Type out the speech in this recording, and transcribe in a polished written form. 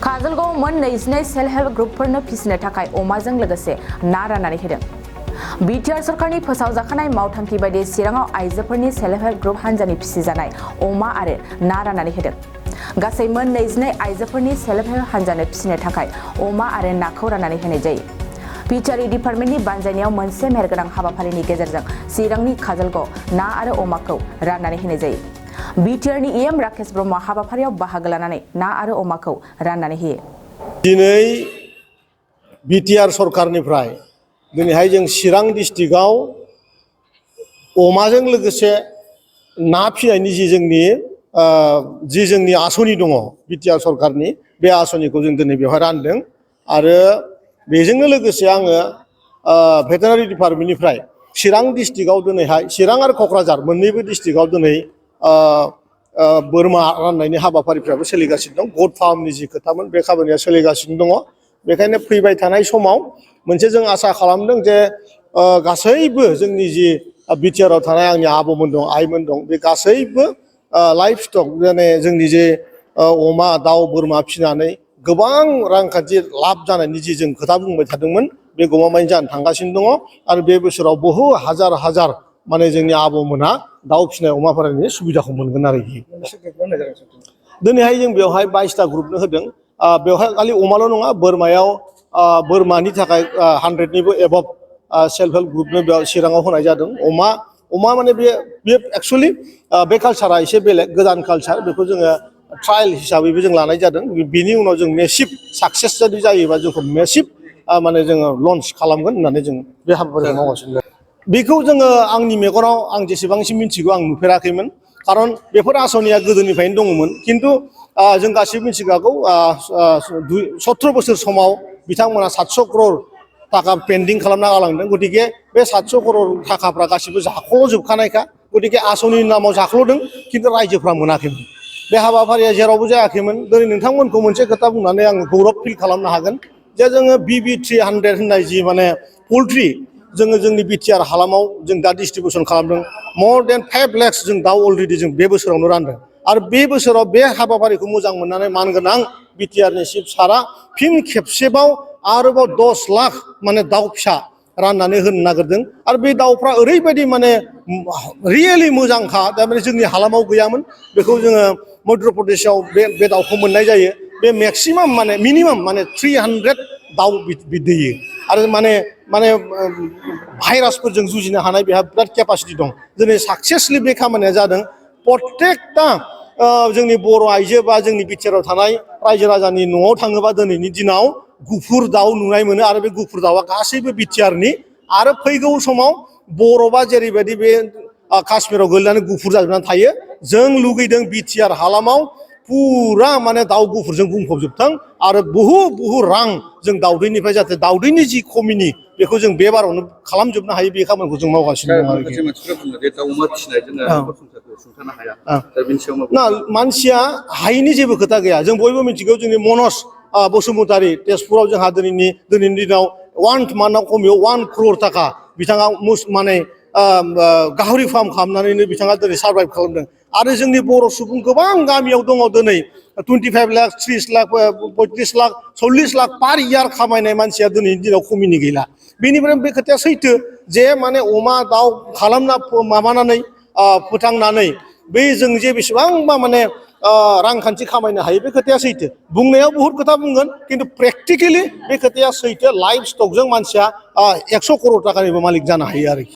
काजलगाव मोन 22 self help ग्रुपफोरनो फिसिनो थाखाय अमाजों लोगोसे ना राननानै होदों। बिटिआर सरकारनि फोसावजाखानाय मावथांखि बायदि चिराङाव आइजोफोरनि सेल्फ हेल्प ग्रुप हान्जानि फिसिजानाय अमा आरो ना राननानै होदों। गासै मोन 22 आइजोफोरनि सेल्फ हेल्प हान्जानो फिसिनो थाखाय अमा आरो नाखौ राननानै होनाय जायो। बिटिआर डिपार्टमेन्टनि बानजायनायाव मोनसे मेहेरगोनां हाबाफारिनि गेजेरजों चिरांनि काजलगाव ना आरो अमाखौ राननानै होनाय जायो। बिटिआरनि इएम राकेश ब्रह्म हाबाफारियाव बाहागो लानानै ना आरो अमाखौ राननानै होयो। दिनै बिटिआर सरकारनिफ्राय दिनैहाय जों चिरां डिस्ट्रिक्टआव अमाजों लोगोसे ना फिनायनि जोंनि आसनि दङ बिटिआर सरकारनि बे आसनिखौ जों दिनै बेवहाय रानदों आरो बेजोंनो लोगोसे आङो भेटेनारि डिपार्टमेन्टनिफ्राय चिरां डिस्ट्रिक्टआव दिनैहाय चिरां आरो क'क्राझार मोननैबो डिस्ट्रिक्टआव दिनै बोरमा राननायनि हाबाफारिफ्राबो सोलिगासिनो दं। गट फार्मनि जि खोथामोन बे खामानिया सोलिगासिनो दङ। बेखायनो फैबाय थानाय समाव मोनसे जों आसा खालामदों जे गासैबो जोंनि जि बिटिआरआव थानाय आंनि आबौमोन दं आइमोन दं बे गासैबो लाइफ स्टक माने जोंनि जे अमा दाउ बोरमा फिनानै गोबां रांखान्थि लाब जानायनि जि जों खोथा बुंबाय थादोंमोन बे गमामायैनो जानो थांगासिनो दङ आरो बे बोसोराव बहु हाजार हाजार माने जोंनि आबौमोनहा दाउ फिनाय अमा फिनायनि सुबिदाखौ मोनगोन आरोखि। दिनैहाय जों बेवहाय 22टा ग्रुपनो होदों। बेवहाय खालि अमाल' नङा बोरमायाव बोरमानि थाखाय 100निबो एबभ सेल्फ हेल्प ग्रुपनो बेयाव चिराङाव होनाय जादों। अमा माने बे एक्सुवेलि बे कालसारा एसे बेलेग गोदान कालसार बेखौ जोङो ट्रायल हिसाबैबो जों लानाय जादों। बिनि उनाव जों मेसिभ साक्सेस जुदि जायोबा जोंखौ मेसिभ माने जोङो लन्च खालामगोन होननानै जों बे हाबाफारिखौ मावगासिनो दं। बेखौ जोङो आंनि मेगनाव आं जेसेबांसिम मिथिगौ आं नुफेराखैमोन खारन बेफोर आसनिया गोदोनिफ्रायनो दङमोन खिन्थु जों गासिबो मिथिखागौ 17 बोसोर समाव बिथांमोना 700 करोड़ थाखा पेन्डिं खालामना गालांदों। गतिके बे 700 करोड़ थाखाफ्रा गासिबो जाख'जोबखानायखा गतिके आसनिनि नामाव जाख्ल'दों खिन्थु रायजोफ्रा मोनाखैमोन। बे हाबाफारिया जेरावबो जायाखैमोन। दिनै नोंथांमोनखौ मोनसे खोथा बुंनानै आं गौरब फिल खालामनो हागोन जे जोङो BB300 होननाय जि माने पल्ट्रि जोङो जोंनि बिटिआर हालामाव जों दा डिस्ट्रिबिउसन खालामदों। मर देन 5 लाख जों दाउ अलरेडि जों बे बोसोरावनो रानदों आरो बे बोसोराव बे हाबाफारिखौ मोजां मोननानै मानगोनां बिटिआरनि चिफ सारा फिन खेबसेबाव आरोबाव 10 लाख माने दाउ फिसा राननानै होनो नागिरदों आरो बे दाउफ्रा ओरैबायदि माने रियेलि मोजांखा थारमाने जोंनि हालामाव गैयामोन। बेखौ जोङो मध्य प्रदेशआव बे दाउखौ मोननाय जायो। बे मेक्सिमाम माने मिनिमाम माने 300 दाउ दैयो आरो माने भाइरासफोरजों जुजिनो हानाय बेहा बिराद केपासिटि दं। दिनै साक्सेसलि बे खामानिया जादों। प्रत्येकटा जोंनि बर' आइजो बा जोंनि बिटिआरआव थानाय रायजो राजानि न'आव थाङोबा दिनैनि दिनाव गुफुर दाउ नुनाय मोनो आरो बे गुफुर दाउआ गासैबो बिटिआरनि आरो फैगौ समाव बरफआ जेरैबायदि बे काश्मीराव गोलैनानै गुफुर जाजोबनानै थायो जों लुगैदों बिटिआर हालामाव फुरा माने दाउ गुफुरजों बुंफबजोबथों आरो बहु रां जों दाउदैनिफ्राय जाहाथे दाउदैनि जि खमिनि बेखौ जों बे बारावनो खालामजोबनो हायो बे खामानिखौ जों मावगासिनो दं आरोखि। ना मानसिया हायैनि जेबो खोथा गैया। जों बयबो मिथिगौ जोंनि मनज बसुमतारी तेजपुराव जोंहा दिनैनि दिनाव 1 मान्थआव खमियाव 1 crore थाखा बिथाङा माने गाहरि फार्म खालामनानैनो बिथाङा दिनै सार्भाइभ खालामदों आरो जोंनि बर' सुबुं गोबां गामियाव दङ दिनै 25 लाख 30 लाख 35 लाख 40 लाख पार इयार खामायनाय मानसिया दिनैनि दिनाव खमिनि गैला। बेनिफ्राय बे खोथाया सैथो जे माने अमा दाउ खालामना माबानानै फोथांनानै बै जों जे बेसेबांबा माने रांखान्थि खामायनो हायो बे खोथाया सैथो। बुंनायाव बहुद खोथा बुंगोन खिन्थु प्रेक्टिकेलि बे खोथाया सैथो। लाइफ स्टकजों मानसिया 100 करोड़ थाखानिबो मालिक जानो हायो आरोखि।